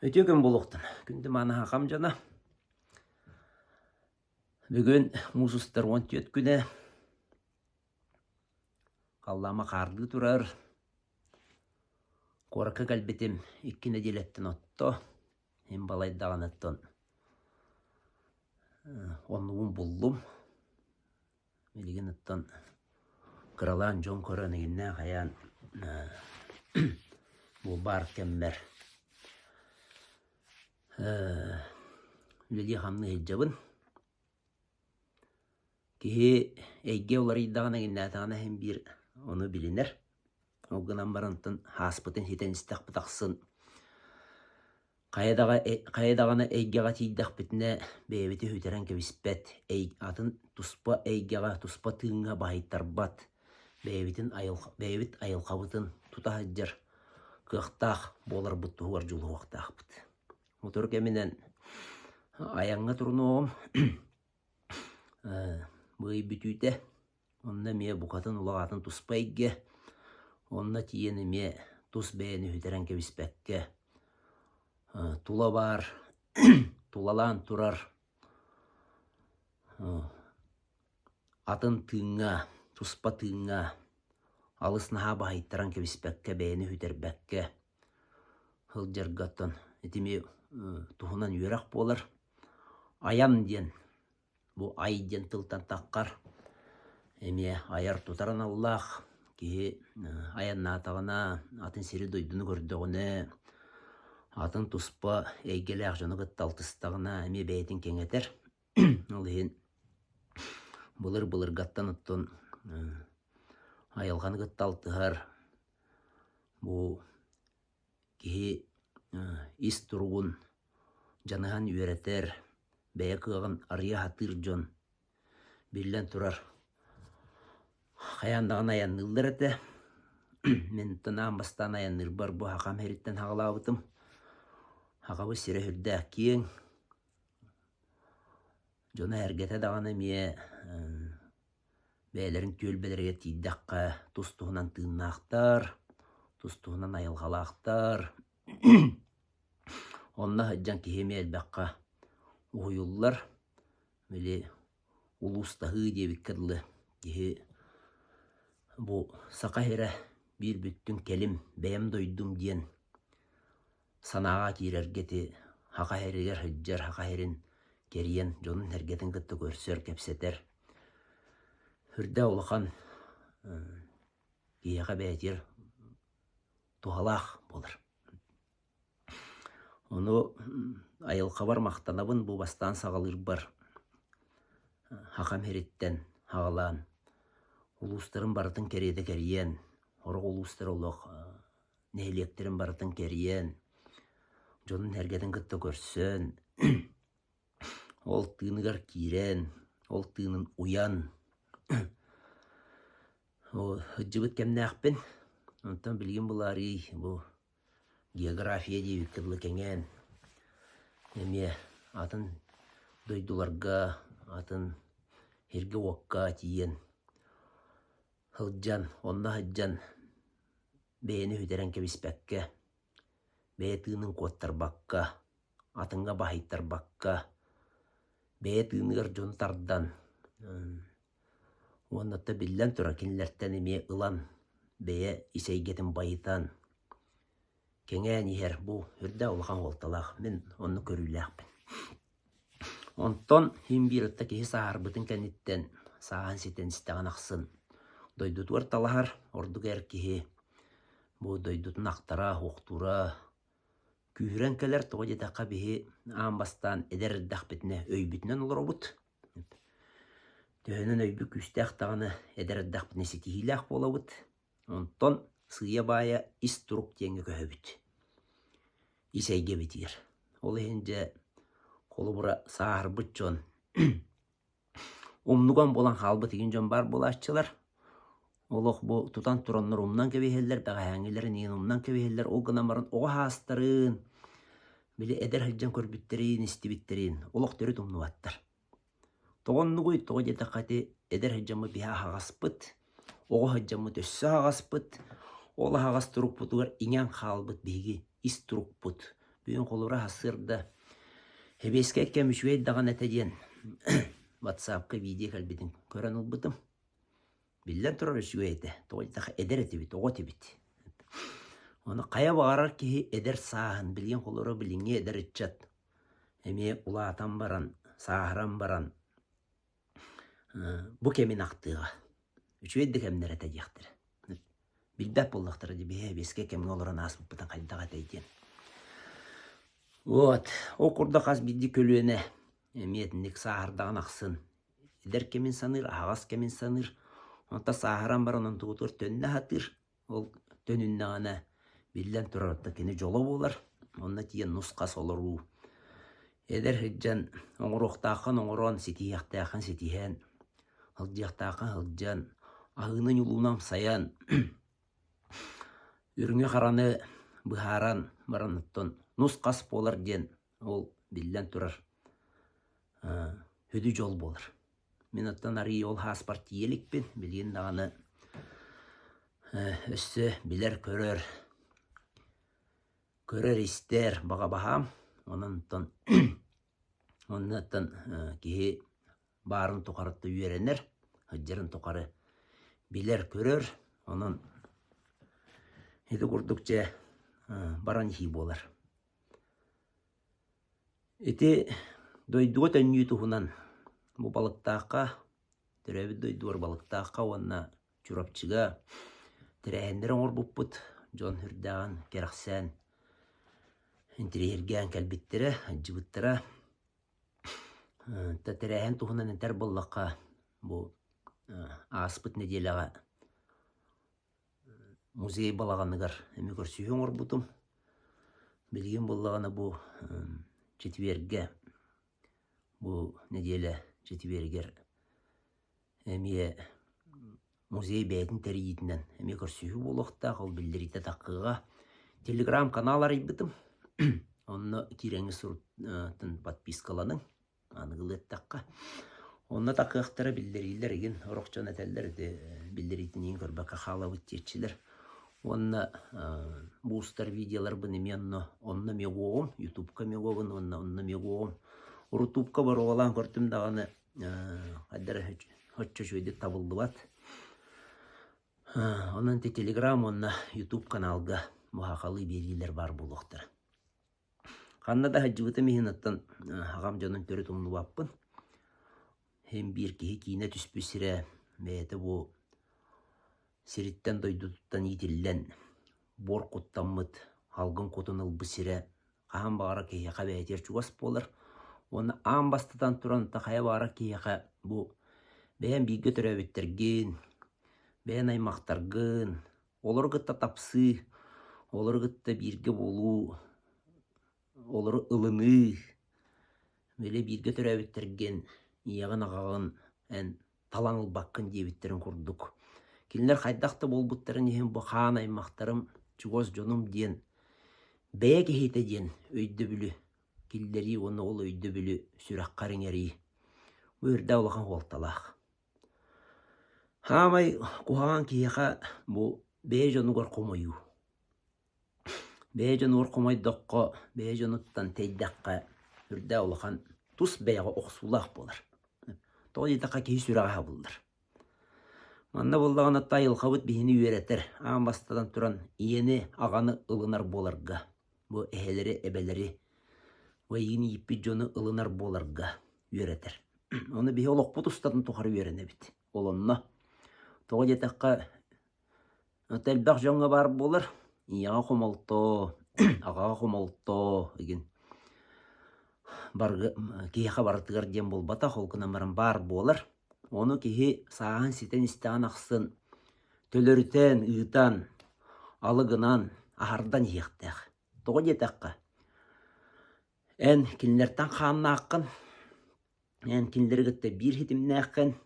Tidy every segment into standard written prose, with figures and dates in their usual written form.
Үтүө күн буолуохтун, күндү мааны хахам дьоно. Бүгүн муус устар 14 күнэ. Халлаама хаардыы турар. Куоракка кэлбитим икки нэдиэлэттэн отто. Им балайдаҕыныттан оннубун буллум. Билигин оттон кыралаан дьон көрөн игиннээх хайаан бу баар кэммэр үлэлии-хамныы сылдьабын. Киһи эйгэ уларыйдаҕына игиннээтэҕинэ иһин биир ону билинэр. Ол гынан баран оттон ааспытын ситэн истэхпит ахсын Хайа даҕаны эйгэҕэ тиийдэхпитинэ бэйэбитин сүтэрэн кэбиспэт, атын туспа эйгэҕэ, туспа тыыҥҥа баһыйтарбат, бэйэбитин бэйэбит айылҕабытын тута сылдьар кыахтаах буоларбыт туһугар дьулуһуохтаахпыт. Сотору кэминэн айаҥҥа турунуоҕум, бу ый бүтүүтэ Онно эмиэ букатын улаҕатын туспа эйгэ, онно тиийэн эмиэ тус бэйэни сүтэрэн кэбиспэккэ, тула баар, тулалаан турар атын тыыҥҥа, туспа тыыҥҥа алыс наһаа баһыйтаран кэбиспэккэ, бэйэни сүтэрбэккэ сылдьарга оттон ити эмиэ туһунан үөрэх буолар. Айан диэн Бу ай диэн тылтан таххар эмиэ айар-тутар аналлаах киһи айаннаатаҕына, атын сири-дойдуну көрдөҕүнэ, атын туспа эйгэлээх дьону кытта алтыстаҕына эмиэ бэйэтин кэҥэтэр. Ол иһин былыр-былыргаттан оттон айылҕаны кытта алтыһар бу киһи ис туругун дьаныһан үөрэтэр, бэйэ кыаҕын арыйа сатыыр дьон, биллэн турар, хайаан даҕаны айанныыллар этэ. Мин оттон аан бастаан айанныырбар бу Хахам сириттэн саҕалаабытым. Хахабыт сирэ сүрдээх киэҥ, дьоно-сэргэтэ даҕаны эмиэ Бэйэлэрин түөлбэлэригэр тиийдэххэ тус-туһунан тыыннаахтар, тус-туһунан айылҕалаахтар. Онно сылдьан киһи эмиэ элбэххэ уһуйуллар. Били улуустаһыы диэбиккэ дылы киһи бу Саха сирэ биир бүттүн кэлим бэйэм дойдум диэн санааҕа киирэргэ ити Саха сиригэр сылдьар, Саха сирин кэрийэн дьонун-сэргэтин кытта көрсөр, кэпсэтэр сүрдээх улахан киһиэхэ бэйэтигэр туһалаах буолар. Ону айылҕабар махтанабын бу бастаан саҕалыырбар Сахам сириттэн саҕалаан улуустарын барытын кэриэтэ кэрийэн, сорох улуустар олох нэһилиэктэрин барытын кэрийэн, дьонун-сэргэтин кытта көрсөн, ол тыыныгар киирэн, ол тыынын уйан сылдьыбыт кэмнээхпин. Онтон билигин булаарый бу география диэбиккэ дылы кэҥээн, эмиэ атын дойдуларга, атын сиргэ-уокка тиийэн сылдьан, онно сылдьан бэйэни сүтэрэн кэбиспэккэ, бэйэ тыынын куоттарбакка, атыҥҥа баһыйтарбакка, бэйэ тыыныгар дьону тардан уонна да биллэн турар кинилэртэн эмиэ ылан бэйэ ис эйгэтин байытан кэҥээн иһэр бу үрдээх улахан суолталаах мин оннук көрүүлээхпин. Онтон син биир ытта киһи сааһырбытын кэнниттэн сааһын ситэн истэҕин ахсын дойдутугар талаһар, ордук эр киһи бу дойдутун ахтара, суохтуура күүһүрэн кэлэр. Тоҕо диэтэххэ биһи аан бастаан эдэр эрдэхпитинэ өйбүтүнэн олоробут. Төһөнөн өйбүт күүстээх даҕаны эдэр эрдэхпитинэ ситиһиилээх буолабыт. Онтон сыыйа-баайа ис турук диэҥҥэ көһөбүт. Ис эйгэбитигэр. Ол иһин дьэ холобура сааһырбыт дьон умнуган буолан хаалбыт игин дьон баар буолааччылар. Олох бу тутан тураннар умнан кэбиһэллэр, бэҕэһээҥҥилэрин иһин умнан кэбиһэллэр. Ол гынан баран оҕо саастарын, били эдэр сылдьан көрбүттэрин, истибиттэрин олох төрүт умнубаттар. Тоҕо оннугуй? Тоҕо диэтэххэ ити эдэр сылдьаммыт биһи аһаҕаспыт, оҕо сылдьаммыт өссө аһаҕаспыт, ол аһаҕас турукпутугар иҥэн хаалбыт биһиги ис турукпут. Бүгүн холобура сарсыарда Сэбиэскэй кэм үчүгэй даҕаны этэ диэн ватсапка видео кэлбитин көрөн ылбытым. Биллэн турар үчүгэй этэ. Тоҕо диэтэххэ эдэр этибит, оҕо этибит. Ону хайа баҕарар киһи эдэр сааһын, билигин холобура билиҥҥи эдэр ыччат эмиэ улаатан баран, сааһыран баран бу кэмин ахтыаҕа. Үчүгэй да кэмнэр этэ диэхтэрэ. Билбэт буоллахтара дии биһи эбиэскэ кэмҥэ олорон ааспыппытын хайдах этэй диэн. Вот. Ол курдук хас биирдии көлүөнэ эмиэ итинник сааһырдаҕын ахсын эдэр кэмин саныыр, аһаҕас кэмин саныыр. Онтон сааһыран баран онтугутугар төннө сатыыр. Ол төнүннэҕинэ, биллэн турар, оттон кини дьоло буолар. Онно тиийэн нус-хас олоруу. Эдэр сылдьан оҥоруохтааххын оҥорон, ситиһиэхтээххин ситиһэн, сылдьыахтааххын сылдьан, аһыыны-ньулууну амсайан, үрүҥү-хараны быһааран баран оттон нус-хас буолар диэн ол биллэн турар сүдү дьол буолар. Мин оттон арыый ол ааспар тиийэ иликпин, билигин даҕаны өссө билэр-көрөр, көрөр-истэр баҕа баһаам. Онон оттон онно оттон киһи баарын тухары үөрэнэр, сылдьарын тухары билэр-көрөр. Онон ити курдук дьэ баран иһии буолар. Ити дойдуга төннүү туһунан бу Балыктаахха, төрөөбүт дойдубар Балыктаахха уонна Чурапчыга тэрээһиннэри оҥорбуппут. Дьон үрдээҕин кэрэхсээн, интэриэһиргээн кэлбиттэрэ, сылдьыбыттара. Тэрээһин туһунан этэр буоллахха, бу ааспыт нэдиэлэҕэ Музей балаҕаныгар эмиэ көрсүһүү оҥорбутум. Билигин буоллаҕына бу четвергэ, бу нэдиэлэ четвергэр эмиэ музей бэйэтин тэрийиитинэн эмиэ көрсүһүү буолуохтаах. Ол биллэриитэ таххыаҕа. Телеграм-канал арыйбытым. Онно киирэҥҥит суруттан подпискаланыҥ. Аныгылыы эттэххэ. Онно такыахтара биллэриилэр игин орох дьон этэллэр ити биллэриитин иһин көрбөккө хаалабыт диэччилэр. Уонна бу устар видеоларбын эмиэ онно онно эмиэ уоҕум, ютубка эмиэ уоҕун уонна онно эмиэ уоҕум. Рутубка боруобалаан көрдүм даҕаны хайдах эрэ оччо үчүгэйдик табыллыбат. Онон ити телеграм уонна ютуб каналга муһаахалыы биэриилэр баар буолуохтара. Ханна да сылдьыбытым иһин оттон аҕам дьонун төрүт умнубаппын. Син биир киһи киинэ түспүт сирэ бэйэтэ бу сириттэн дойдутуттан иитиллэн буор куттаммыт, алгын кутун ылбыт сирэ хаһан баҕарар киһиэхэ бэйэтигэр чугас буолар. Уонна аан бастатан туран хайа баҕарар киһиэхэ бу бэйэҥ бииргэ төрөөбүттэргин, бэйэҥ аймахтаргын, Олору кытта тапсыы, олору кытта бииргэ буолуу, олору ылыныы, били бииргэ төрөөбүттэргин, ийэҕин-аҕаҕын эн талан ылбаккын диэбиттэрин курдук. Кинилэр хайдах да буолбуттарын иһин бу хаан аймахтарым, чугас дьонум диэн бэйэ киһитэ диэн өйдөбүлү киллэрии уонна ол өйдөбүлү сүрэххэр иҥэрии бу үрдэ улахан суолталаах. Хаамай куһаҕан киһиэхэ бу бэйэ дьонугар хомойуу. Бэйэ дьонугар хомойдоххо, бэйэ дьонуттан тэйдэххэ үрдээх улахан тус бэйэҕэ охсуулаах буолар. Тоҕо диэтэххэ киһи сүрэҕэ аһабыллар. Манна буоллаҕына айылҕабыт биһини үөрэтэр, аан бастатан туран ийэни, аҕаны ылынар буоларга, бу эһэлэри, эбэлэри, бу эйигин ииппит дьону ылынар буоларга үөрэтэр. Ону биһи олохпут устатын тухары үөрэнэбит. Ол онно. Тоҕо диэтэххэ, элбэх дьоҥҥо баар буолар. Ийэҕэ хомолто, аҕаҕа хомолто игин барыга киһиэхэ барытыгар диэн буолбатах, ол гынан баран баар буолар. Ону киһи сааһын ситэн истэҕин ахсын төлөрүтэн, ыытан, алы гынан, аһардан иһиэхтээх. Тоҕо диэтэххэ, эн кинилэртэн хааннааххын, эн кинилэри кытта биир ситимнээххин,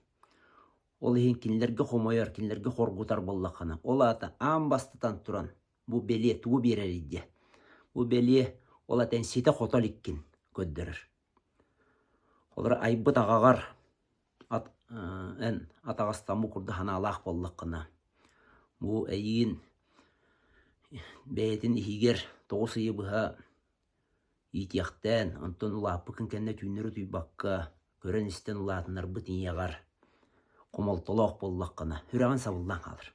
ол иһин кинилэргэ хомойор, кинилэргэ хоргутар буоллаххына, ол аата аан бастатан туран бу бэлиэ тугу биэрэрий диэ? Бу бэлиэ ол аата эн ситэ-хото иликкин көрдөрөр. Олор айбыт аҕаҕар ат эн атаҕастаммыт курдук санаалаах буоллаххына, бу эйиин бэйэтин иһигэр 9 ыйы быһа. Иитиэхтээн, онтон улааппыккын кэннэ түүннэри утуйбакка, көрөн-истэн улаатыннарбыт ийэҕэр хомолтолоох буоллаххына, сүрэҕин сабыллан хаалар.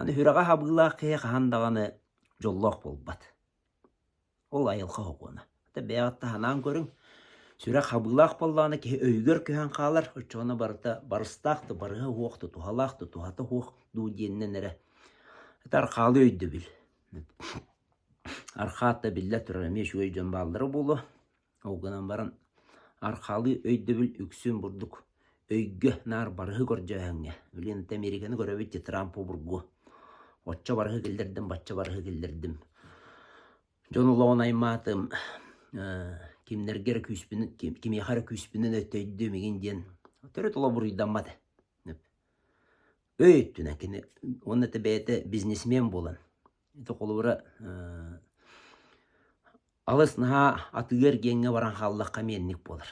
Аны сүрэҕэ хабыылаах киһи хаһан даҕаны дьоллоох буолбат. Ол айылҕа сокуона. Хата бэйэҕит таһынаан көрүҥ, сүрэх хабыылаах буоллаҕына киһи өйүгэр көһөн хаалар, оччоҕуна барыта барыстаах да барыһа суох да туһалаах да туһата суох дуу диэнинэн эрэ это архаалыы өйдөбүл. Архаат да биллэ турар эмиэ үчүгэй дьон бааллара буолуо. Ол гынан баран архаалыы өйдөбүл үксүн бурдук өйгө наар барыһы көрдөөһүҥҥэ. Билигин Американы көрөбүт дии Трамп обургу. Оччо барыһы киллэрдим, бачча барыһы киллэрдим. Дьон олоҕун аймаатым, кимнэргэ эрэ күүспүнэн, кимиэхэ эрэ күүспүнэн өттөйдүм игин диэн төрүт олобуруйдаммат. Өй өттүнэн кини уонна это бэйэтэ бизнесмен буолан ити холобура алыс наһаа атыыга эргиэҥҥэ баран хааллахха эмиэ инник буолар.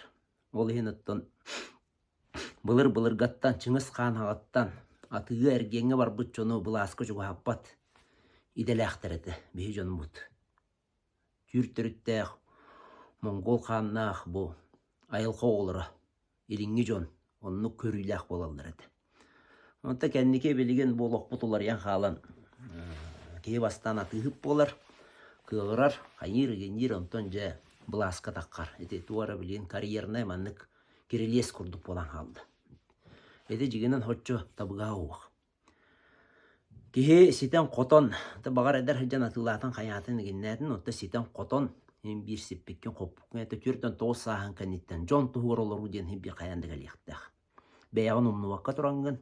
Ол иһин оттон былыр-былыргаттан Чыҥыс Хаан аҕаттан атыыга эргиэҥҥэ барбыт дьону былааска чугаһаппат идэлээхтэр этэ биһи дьонмут. Түүр төрүттээх, монгол хааннаах бу айылҕа оҕолоро илиҥҥи дьон оннук көрүүлээх буолаллар этэ. Онто кэнники билигин бу олохпут уларыйан хаалан киһи бастаан атыыһыт буолар, кыаҕырар, хайыыр-игинниир, онтон дьэ былааска таххар. Ити туох эрэ билигин карьернай маннык кирилиэс курдук буолан хаалла. Ити дьиҥинэн соччо табыгаһа суох. Киһи ситэн-хотон, баҕар эдэр сылдьан атыылаатын хайаатын игиннээтин, онто ситэн-хотон син биир сиппиккин хоппуккун это 49 сааһын кэнниттэн дьон туһугар олоруу диэн син биир хайаан да кэлиэхтээх. Бэйэҕин умнубакка тураҥҥын,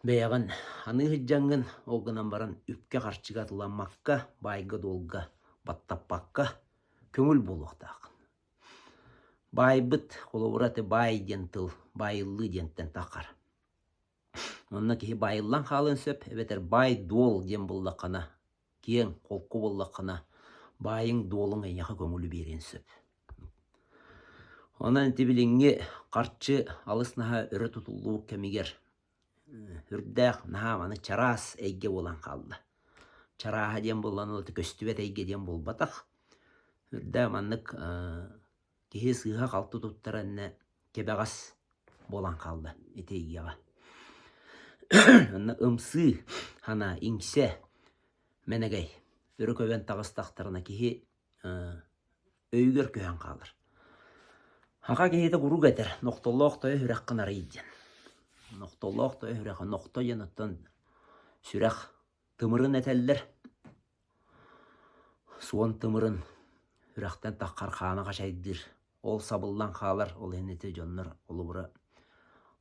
бэйэҕин аныы сылдьаҥҥын, ол гынан баран үпкэ-харчыга атыламмакка, баайга-дуолга баттаппакка көҥүл буолуохтааххын. Баайбыт, холобура, ити баай диэн тыл баайыллыы диэнтэн таххар. Онно киһи баайыллан хаалыан сөп эбэтэр баай-дуол диэн буллаххына, киэҥ, холку буоллаххына, баайыҥ-дуолуҥ эйиэхэ көҥүлү биэриэн сөп. Онон ити билиҥҥи харчы алыс наһаа өрө тутуллубут кэмигэр үрдээх наһаа маны чараас эйгэ буолан хаалла. Чарааһа диэн буоллаҕына ол көстүбэт эйгэ диэн буолбатах. Үрдээх маннык киһи сыыһа-халты туттара иннэ кэбэҕэс буолан хаалла ити эйгэҕэ. Онно ымсыы санаа, иҥсэ, мэнэгэй өрө көбөн таҕыстахтарына киһи өйүгэр көһөн хаалар. Саха киһитэ куруук этэр: "Нохтолоох тойо сүрэххин арый" диэн. Нохтолоох тойо сүрэххин, нохто диэн оттон сүрэх тымырын этэллэр. Суон тымырын үрэхтэн таххар хаана хачайдыыр, ол сабыллан хаалар, ол иһин ити дьоннор холобура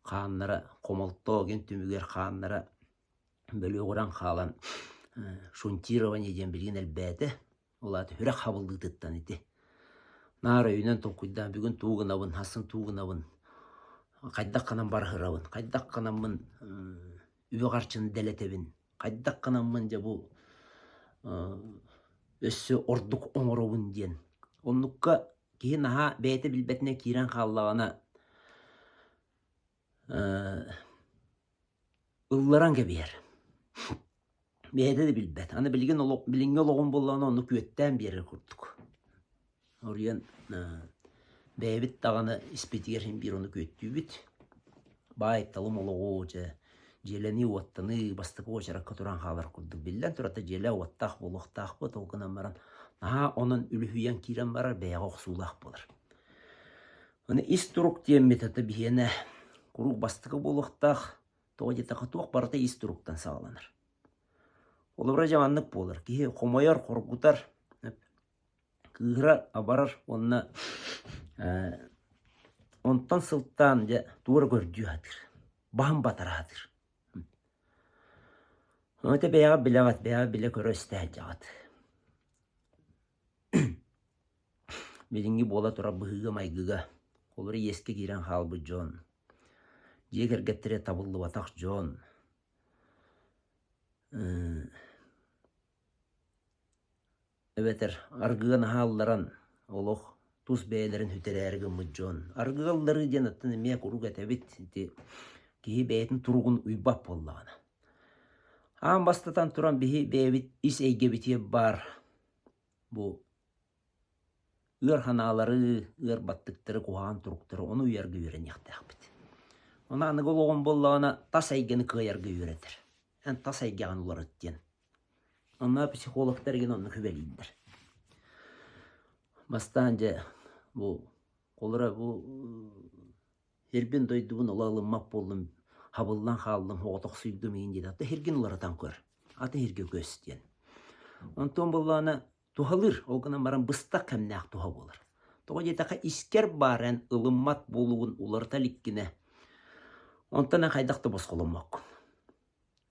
хааннара хомолто игин түмүгэр хааннара бөлүөҕүрэн хаалан шунтирование диэн билигин элбээтэ. Ол аата үрэх хабыллыытыттан ити. Наар өйүнэн толкуйдаан бүгүн тугу гынабын, сарсын тугу гынабын, хайдах гынан барыһырабын, хайдах гынаммын үбү-харчыны дэлэтэбин, хайдах гынаммын дьэ бу өссө ордук оҥоробун диэн. Оннукка киһи наһаа бэйэтэ билбэтинэн киирэн хааллаҕына ылларан кэбиһэр. Бэйэтэ да билбэт. Аны билигин олох, билиҥҥи олоҕун буоллаҕына онно күөттээн биэрэр курдук. Оруйан бэйэбит даҕаны испитигэр син биир ону күөттүүбүт. Баай-талым олоҕу дьэ дьиэлэнии-уоттаныы бастакы уочаракка туран хаалар курдук. Биллэн турар, дьиэлээх-уоттаах буолуохтаахпыт, ол гынан баран наһаа онон үлүһүйэн киирэн барар бэйэҕэ охсуулаах буолар. Аны ис турук диэммит это биһиэнэ куруук бастакы буолуохтаах. Тоҕо диэтэххэ туох барыта ис туруктан саҕаланар. Холобура дьэ маннык буолар. Киһи хомойор, хоргутар, кыыһырар, абарар уонна онтон сылтаан дьэ туора көрдүү сатыыр, баһын батара сатыыр. Ону ити бэйэҕит билэҕит, бэйэҕит билэ-көрө истэ сылдьаҕыт. Билиҥҥи буола турар быһыыга-майгыга, холобура иэскэ киирэн хаалбыт дьон, дьиэ кэргэттэрэ табыллыбатах дьон, эбэтэр аргыга наһаа ылларан олох тус бэйэлэрин сүтэрээри гыммыт дьон. Аргыга ылларыы диэн оттон эмиэ куруук этэбит, ити киһи бэйэтин туругун уйбат буоллаҕына. Аан бастатан туран биһи бэйэбит ис эйгэбитигэр баар бу. Ыар санаалары, ыар баттыктары, куһаҕан туруктары ону уйарга үөрэниэхтээхпит. Ону аныгы олоҕум буоллаҕына тас эйгэни кыайарга үөрэтэр. Эн тас эйгэҕин уларыт диэн. Онно психологтар игин оннук сүбэлииллэр. Бастаан дьэ бу холобура бу Сирбин дойдубун ыла ылыммат буоллум, хабыллан хааллым, оҕотохсуйдум иһин диэн аты сиргин уларытан көр, аты сиргэ көс диэн. Онтон буоллаҕына туһалыыр, ол гынан баран быстах кэмнээх туһа буолар. Тоҕо диэтэххэ искэр баар эн ылыммат буолуугун уларыта иликкинэ, онтон эн хайдах да босхоломмоккун.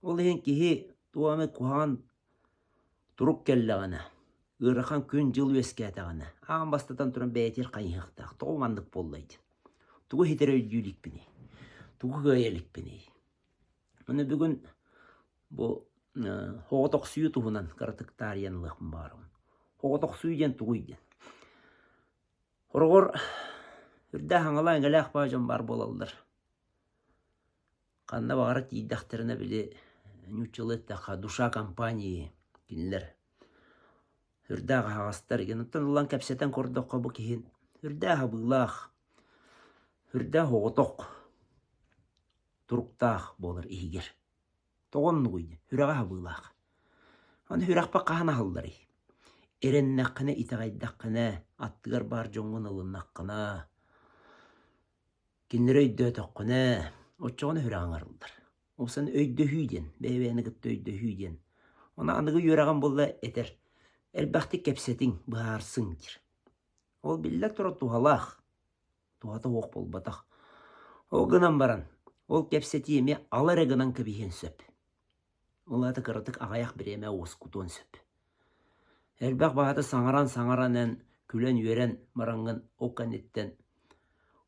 Ол иһин киһи туох эмэ куһаҕан турук кэллэҕинэ, ыарахан күн-дьыл үөскээтэҕинэ, аан бастатан туран бэйэтигэр хайыһыахтаах, тоҕо маннык буоллай диэн. Тугу иһитэр өйдүү иликпиний? Тугу кыайа иликпиний? Аны бүгүн бу оҕотохсуйуу туһунан кыратык таарыйан ылыахпын баҕарабын. Оҕотохсуйуу диэн тугуй диэн. Хороҕор үрдээх аҥалаах-иҥэлээх баа дьон баар буолаллар. Ханна баҕарар тиийдэхтэринэ били нууччалыы эттэххэ душа компании кинилэр сүрдээх аһаҕастар оттон ылан кэпсэтэн көрдөххө бу киһи сүрдээх абыылаах, сүрдээх оҕотох туруктаах буолар иһигэр. Тоҕо оннугуй диэн сүрэҕэ аһабыылаах. Аны сүрэхпэ хаһан аһылларый? Эрэннэххинэ, итэҕэйдэххинэ, аттыгар баар дьоҥҥун ылыннаххына, Кинилэри өйдөөтөххүнэ, оччоҕуна сүрэҕиҥ арыллар. Уопсайынан өйдөһүү диэн, бэйэ-бэйэни кытта өйдөһүү диэн. Ону аныгы үөрэҕим буолла этэр, элбэхтик кэпсэтиҥ, быһаарсыҥ диир. Ол биллэн турар туһалаах, туһата суох буолбатах. Ол гынан баран, ол кэпсэтии эмиэ ала эрэ гынан кэбиһиэн сөп. Ол аата кыратык аҕыйах бириэмэ уоскутуон сөп. Элбэх баҕата саҥаран-саҥаран эн күлэн-үөрэн бараҥҥын ол кэнниттэн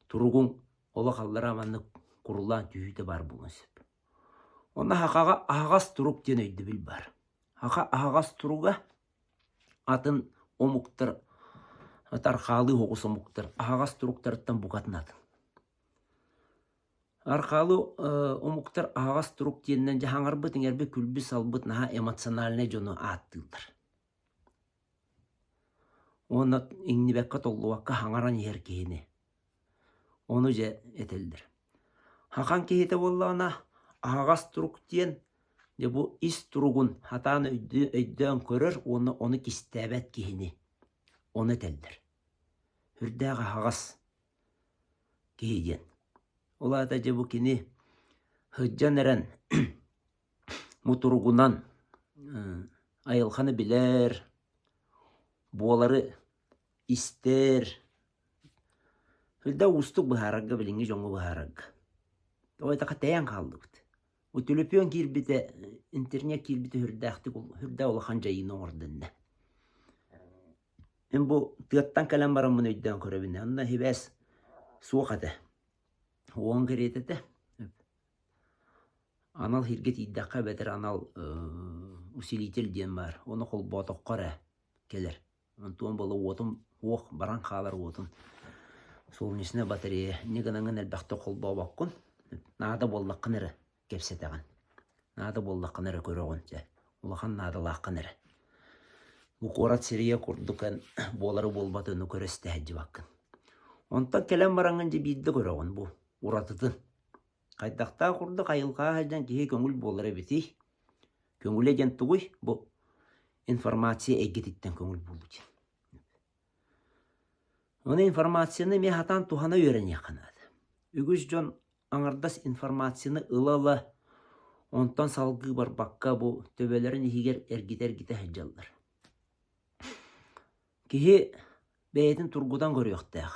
туругуҥ олох аллараа маннык курулаан түһүүтэ баар буолуон сөп. Онно сахаҕа аһаҕас турук диэн өйдөбүл баар. Саха аһаҕас туруга атын омуктар тархаалыы оҕус омуктар аһаҕас туруктарыттан букатын атын. Архаалы омуктар аһаҕас турук диэнинэн дьаһаҥарбыт, иҥэрбит, күлбүт-салбыт наһаа эмоциональнай дьону ааттыыллар. Уонна иҥнибэккэ, толлубакка хаҥаран иһэр киһини. Ону дьэ этэллэр. Хахан киһитэ буоллаҕына аһаҕас турук диэн дьэ бу ис туругун сатаан өйдөөн көрөр уонна ону кистээбэт киһини ону этэллэр. Сүрдээх аһаҕас киһи диэн. Ол аата дьэ бу кини сылдьан эрэн мутуругунан айылҕаны билэр, буолары истэр. Сүрдээх уустук быһаарарга билиҥҥи дьоҥҥо быһаарарга. Тоҕо диэтэххэ тэйэн хааллыбыт. Бу төлөпүөн киирбитэ, интернет киирбитэ сүрдээхтик сүрдээх улахан дьайыыны оҥордо иннэ. Мин бу тыаттан кэлэн бараммын өйдөөн көрөбүн. Онно сибээс суох этэ. Уон кэриэтэ этэ. Анал сиргэ тиийдэххэ эбэтэр анал усилитель диэн баар. Ону холботоххо эрэ кэлэр. Онтуон буола уотум уох баран хаалар уотун. Солнечная батарея. Инньэ гынаҥҥын элбэхтэ холбообоккун. Наада буоллаххына эрэ кэпсэтэҕин. Наада буоллаххына эрэ көрөҕүн дьэ. Улахан наадалааххын эрэ. Бу куорат сирийэ курдук эн буолары буолбаты ону көрө истэ сылдьыбаккын. Онтон кэлэн бараҥҥын дьэ биирдэ көрөҕүн бу уратытын. Хайдахтаах курдук айылҕаҕа сылдьан киһи көҥүл буолар эбитий? Көҥүлэ диэн тугуй? Бу информация эйгэтиттэн көҥүл буолуу диэн. Ону информацияны эмиэ сатаан туһана үөрэниэххэ наада. Үгүс дьон аҥардас информацияны ыла-ыла онтон салгыы барбакка бу төбөлөрүн иһигэр эргитэ-эргитэ сылдьаллар. Киһи бэйэтин тургутан көрүөхтээх.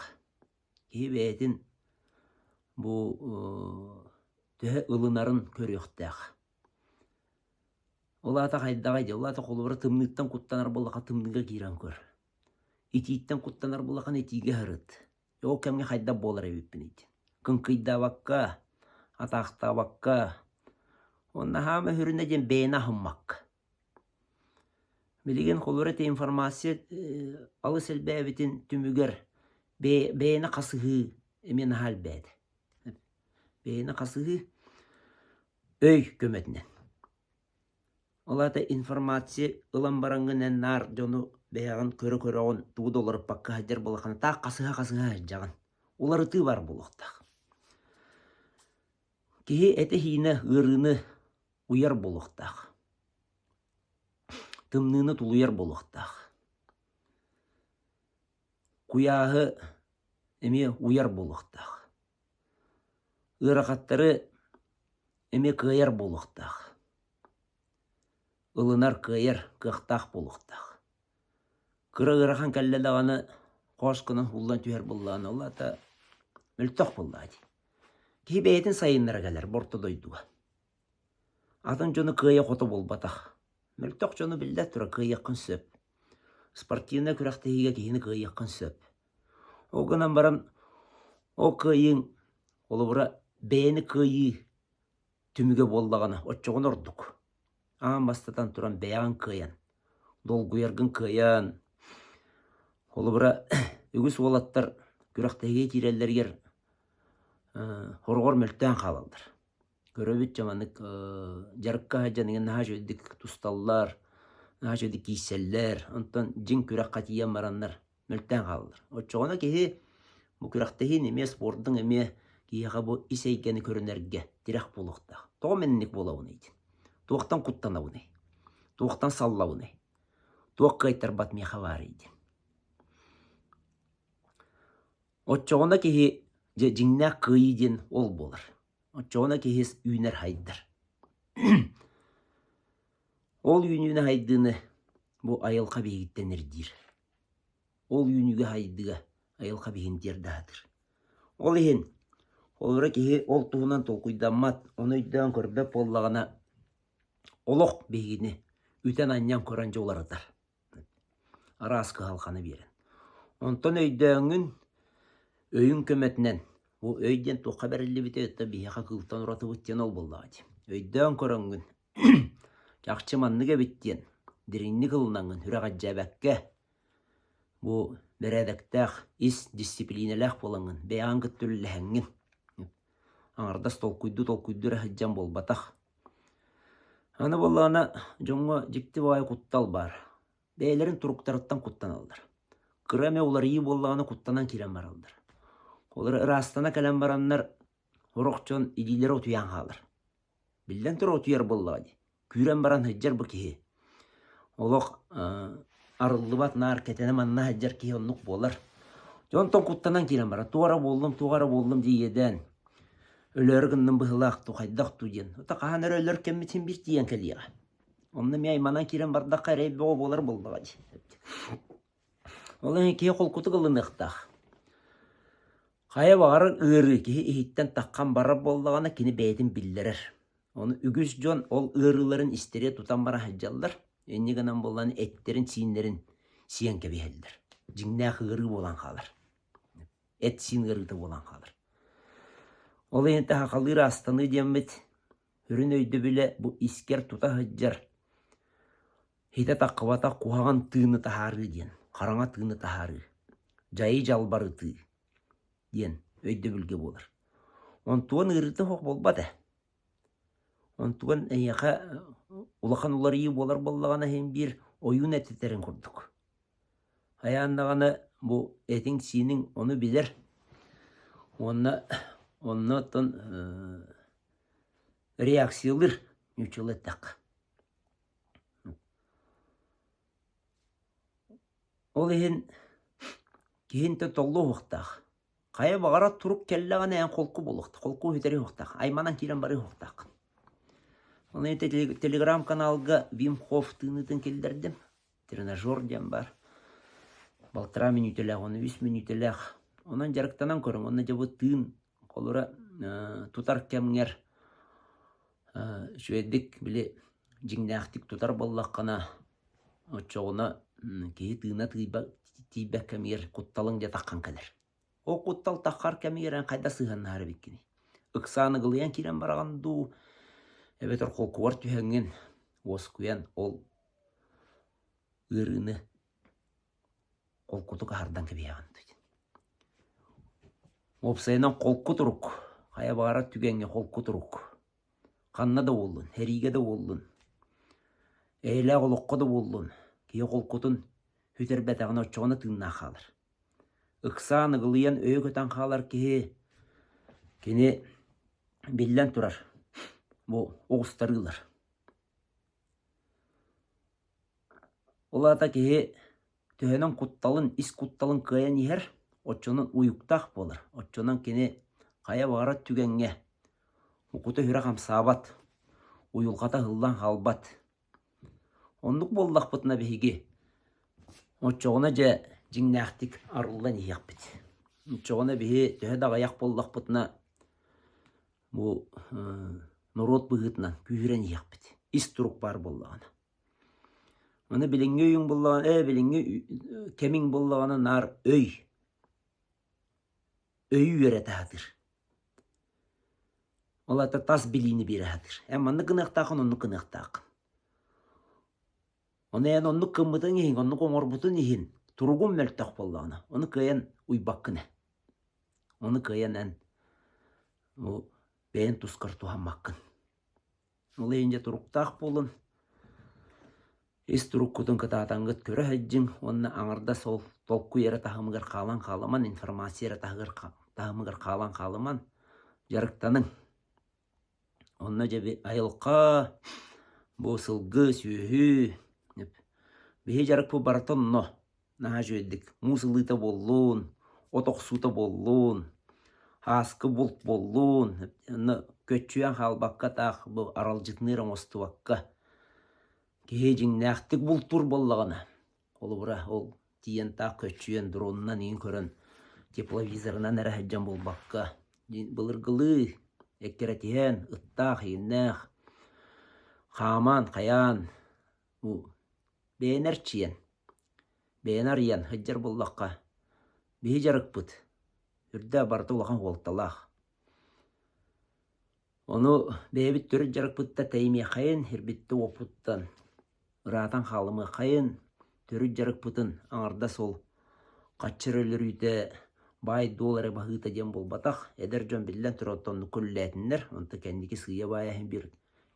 Киһи бэйэтин бу төһө ылынарын көрүөхтээх. Ол аата хайдаҕый дии, ол аата холобура тымныыттан куттанар буоллахха тымныыга киирэн көр. Итииттэн куттанар буоллаххына итиигэ сырыт. Ол кэмҥэ хайдах буолар эбиппиний диэн. Кыҥкыйдаабакка, атаахтаабакка, уонна хаама сүрүнэ диэн бэйэни аһыммакка. Билигин холобура ити информация алыс элбээбитин түмүгэр бэйэни хасыһыы эмиэ наһаа элбээтэ. Бэйэни хасыһыы өй көмөтүнэн. Ол аата информация ылан бараҥҥын эн наар дьону бэйэҕин көрө-көрөҕүн тугу да уларыппакка сылдьар буоллаххына таах хасыһа-хасыһа сылдьаҕын. Уларытыы баар буолуохтаах. Киһи этэ-сиинэ ыарыыны уйар буолуохтаах. Тымныыны тулуйар буолуохтаах. Куйааһы эмиэ уйар буолуохтаах. Ыарахаттары эмиэ кыайар буолуохтаах. Ылынар, кыайар кыахтаах буолуохтаах. Кыра ыарахан кэллэ даҕаны хоос гынан ууллан түһэр буоллаҕына, ол аата мөлтөх буоллаҕа дии. Киһи бэйэтин сайыннара кэлэр бу орто дойдуга. Атын дьону кыайа-хото буолбатах. Мөлтөх дьону биллэ турар кыайыаххын сөп. Спортивнай күрэхтэһиигэ киһини кыайыаххын сөп. Ол гынан баран ол кыайыыҥ холобура бэйэни кыайыы түмүгэ буоллаҕына оччоҕуна ордук. Аан бастатан туран бэйэҕин кыайан, долгуйаргын кыайан, холобура үгүс уолаттар күрэхтэһиигэ киирэллэригэр хороҕор мөлтөөн хаалаллар. Көрөбүт дьэ маннык дьарыкка сылдьан игин наһаа үчүгэйдик тусталлар, наһаа үчүгэйдик киирсэллэр, онтон дьиҥ күрэххэ тиийэн бараннар мөлтөөн хаалаллар. Оччоҕуна киһи бу күрэхтэһиин эмиэ спордуҥ эмиэ киһиэхэ бу ис эйгэни көрүнэргэ тирэх буолуохтаах. Тоҕо мэнник буолабыный диэн? Туохтан куттанабыный? Туохтан саллабыный? Туох кыайтарбат миэхэ баарый диэн. Оччоҕуна киһи дьэ дьиҥнээх кыайыы диэн ол буолар. Оччоҕуна киһи үүнэр-хайдар. Ол үүнүүнү-хайдыыны бу айылҕа биһигиттэн ирдиир. Ол үүнүүгэ-хайдыыга айылҕа биһигин тиэрдэ сатыыр. Ол иһин холобура киһи ол туһунан толкуйдаммат, ону өйдөөн көрбөт буоллаҕына, олох биһигини үтэн-анньан көрөн дьэ уларытар. Араас кыһалҕаны биэрэн. Онтон өйдөөҥҥүн өйүҥ көмөтүнэн, бу өй диэн туохха бэриллибитэ да биһиэхэ кыылтан уратыбыт диэн ол буоллаҕа дии. Өйдөөн көрөҥҥүн чахчы маннык эбит диэн дириҥник ылынаҥҥын сүрэҕэлдьээбэккэ бу бэрээдэктээх ис дьиссипилиинэлээх буолаҥҥын бэйэҕин кытта үлэлэһэҥҥин аҥардас толкуйдуу толкуйдуу эрэ сылдьан буолбатах. Аны буоллаҕына дьоҥҥо дьикти баҕайы куттал баар. Бэйэлэрин туруктарыттан куттаналлар. Кыра эмэ уларыйыы буоллаҕына куттанан киирэн бараллар. Олор ыраастана кэлэн бараннар сорох дьон илиилэрэ утуйан хаалар. Биллэн турар утуйар буоллаҕа дии. Күүрэн баран сылдьар бу киһи. Олох арыллыбат наар кэтэнэ манна сылдьар киһи оннук буолар. Дьэ онтон куттанан киирэн барар. Туох эрэ буоллум, туох эрэ буоллум дии иэдээн. Өлөөрү гынным быһыылаах дуу, хайдах дуу диэн. Ото хаһан эрэ өлөр кэммит син биир тиийэн кэлиэҕэ. Онно эмиэ айманан киирэн бардахха эрэй бөҕө буолар буоллаҕа дии. Ол иһин киһи холкутук ылыныахтаах. Хайа баҕарар ыарыы киһи иһиттэн таххан барар буоллаҕына кини бэйэтин биллэрэр. Ону үгүс дьон ол ыарыыларын истэрэ тутан бара сылдьаллар. Инньэ гынан буолан эттэрин-сииннэрин сиэн кэбиһэллэр. Дьиҥнээх ыарыы буолан хаалар. Эт-сиин ыарыыта буолан хаалар. Ол иһин таһахалыыр аастаныы диэммит сүрүн өйдөбүлэ бу искэр тута сылдьар Хитэ таххыбатах куһаҕан тыыны таһаарыы диэн, хараҥа тыыны таһаарыы, дьайы дьалбарытыы диэн өйдөбүлгэ буолар. Онтуон ыарыыта суох буолбат ээ. Онтуон эйиэхэ улахан уларыйыы буолар буоллаҕына иһин биир ойуун этитэрин курдук. Хайаан даҕаны бу этиҥ-сииниҥ ону билэр уонна онно оттон реакциялыыр нууччалыы эттэххэ. Ол иһин киһинтэн толлуо уһуохтаах. Хайа баҕарар турук кэллэҕинэ эн холку буолуохтаах, холку үтэри уһуохтаах, айманан киирэн барыы уһуохтааххын. Ол иһин телеграм-каналга Вим Хоф тыыныытын киллэрдим. Тренажер диэн баар. Балтараа мүнүүтэлээх, уонна үс мүнүүтэлээх. Онон дьарыктанан көрүҥ. Онно дьэ бу тыын холура тутар кэмҥэр Үчүгэйдик били дьиҥнээхтик тутар буоллаххына, оччоҕуна киһи тыына тиийбэт кэмигэр кутталыҥ дьэ таххан кэлэр. Ол куттал таххар кэмигэр эн хайдах сыһыаннаһар эбиккиний? Ыксаан ыгылыйан киирэн бараҕын дуу, эбэтэр холкугар түһэҥҥин уоскуйан ол ыарыыны холкутук аһардан кэбиһэҕин дуу. Уопсайынан холку турук, хайа баҕарар түгэҥҥэ холку турук. Ханна да буоллун, сэриигэ да буоллун, эйэлээх олоххо да буоллун, киһи холкутун сүтэрбэтэҕинэ оччоҕуна тыыннаах хаалар. Ыксаан, ыгылыйан өйө көтөн хаалар киһи кини биллэн турар бу оҕустарыылар. Ол аата киһи төһөнөн кутталын, ис кутталын кыайан иһэр, оччонон уйуктаах буолар. Оччонон кини хайа баҕарар түгэҥҥэ кута-сүрэ хамсаабат, уйулҕата ыһыллан хаалбат. Оннук буоллахпытына биһиги оччоҕуна дьэ дьиҥнээхтик арыллан иһиэхпит. Оччоҕуна биһи төһө да аҕыйах буоллахпытына бу норуот быһыытынан күүһүрэн иһиэхпит. Ис турук баар буоллаҕына. Аны билиҥҥи өйүҥ буоллаҕына, ээ билиҥҥи кэмиҥ буоллаҕына наар өй, өйү үөрэтэ сатыыр. Ол аата тас билиини биэрэ сатыыр. Эн маннык гыныахтааххын, оннук гыныахтааххын. Ону эн оннук гыммытыҥ иһин, оннук оҥорбутун иһин туругум мөлтөх буоллаҕына, ону кыайан уйбаккын ээ. Ону кыайан эн бу бэйэҥ тускар туһаммаккын. Ол иһин дьэ туруктаах буолун, ис туруккутун кытаатаҥҥыт көрө сылдьыҥ уонна аҥардас ол толкуй эрэ таһымыгар хаалан хаалыман, информация эрэ таһыгар таһымыгар хаалан хаалыман, дьарыктаныҥ. Онно дьэ айылҕа, бу сылгы, сүөһү, биһи дьарыкпыт барыта онно. Наһаа үчүгэйдик муус ылыыта буоллун, от охсуута буоллун, ааскы булт буоллун, онно көччүйэн хаалбакка таах бу аралдьытыныыр оҥостубакка киһи дьиҥнээхтик бултуур буоллаҕына, холобура ол тиийэн таах көччүйэн дронунан иҥин көрөн тепловизорынан эрэ сылдьан буолбакка былыргылыы эккирэтиһэн ыттаах ииннээх хааман хайаан бу бэйэни эрчийэн бэйэни арыйан сылдьар буоллахха биһи дьарыкпыт үрдэ барыта улахан суолталаах. Ону бэйэбит төрүт дьарыкпытта тэйимиэххэйин, ирбиттэ-уоппуттан ыраатан хаалымыаххайын, төрүт дьарыкпытын аҥардас ол хаччыр өлөрүүтэ, баай-дуол эрэ баһыыта диэн буолбатах. Эдэр дьон биллэн турар оннукка үлэлээтиннэр, онтон кэнники сыыйа-баайа иһин биир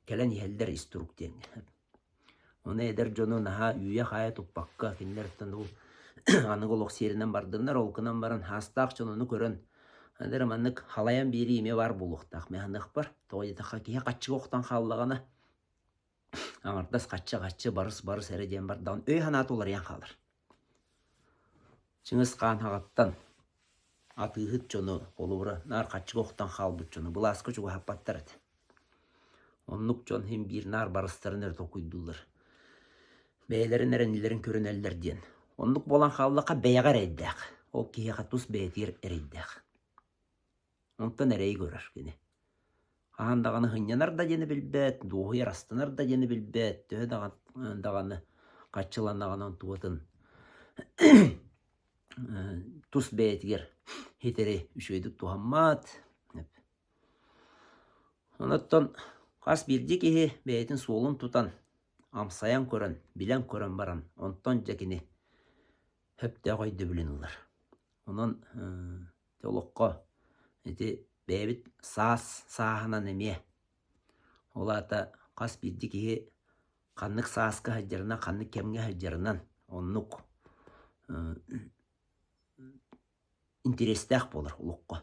кэлэн иһэллэр ис турук диэҥҥэ. Ону эдэр дьону наһаа үүйэ-хаайа туппакка, кинилэртэн ол аныгы олох сиэринэн бардыннар, ол гынан баран хаастаах дьон ону көрөн, эдэр маннык халайан биэрии эмиэ баар буолуохтаах. Мин саныахпар, тоҕо диэтэххэ киһи хаччыга охтон хааллаҕына, аҥардас хаччы-хаччы, барыс-барыс эрэ диэн бардаҕын өй-санаата уларыйан хаалар. Чыҥыс Хаан аҕаттан атыыһыт дьону, холобура, наар хаччыга охтон хаалбыт дьону былааска чугаһаппаттар этэ. Оннук дьон иһин биир наар барыстарын эрэ толкуйдууллар. Бэйэлэрин эрэнилэрин көрүнэллэр диэн. Оннук буолан хааллахха бэйэҕэ эрэйдээх. Ол киһиэхэ тус бэйэтигэр эрэйдээх. Онтон эрэйи көрөр кини. Хаһан даҕаны сынньанар да диэни билбэт, дуоһуйар астынар да диэни билбэт, төһө даҕаны хаччыланнаҕына онтубатын тус бэйэтигэр хитэри үчүгэйдик туһаммат. Онуттан хас биирдии киһи бэйэтин суолун тутан, амсайан көрөн, билэн көрөн баран, онтон дьэ кини сөптөөх өйдөбүлүн ылар. Онон ити олоххо ити бэйэбит саас сааһынан эмиэ ол аата хас биирдии киһи ханнык сааска сылдьарынан, ханнык кэмҥэ сылдьарынан оннук интэриэстээх буолар олоххо.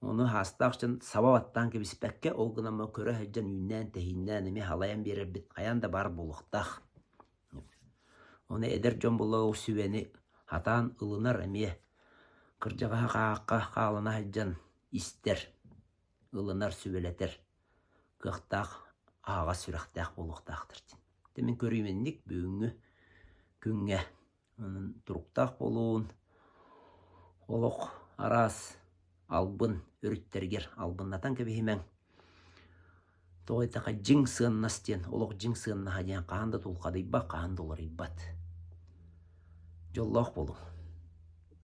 Ону саастаах дьон саба баттаан кэбиспэккэ, ол гынан баран көрө сылдьан үүннээн-тэһииннээн эмиэ халайан биэрэрбит хайаан да баар буолуохтаах. Ону эдэр дьон буолла ол сүбэни сатаан ылынар эмиэ кырдьаҕаһы хаахха хаалана сылдьан истэр, ылынар, сүбэлэтэр кыахтаах, аһаҕас сүрэхтээх буолуохтаахтар диэн. Ити мин көрүүм инник бүгүҥҥү күҥҥэ туруктаах буолуун, олох араас албын өрүттэригэр албыннатан кэбиһимэҥ. Тоҕо диэтэххэ дьиҥ сыаннас диэн, олох дьиҥ сыаннаһа диэн хаһан да тулхадыйбат, хаһан да уларыйбат. Дьоллоох буолуҥ.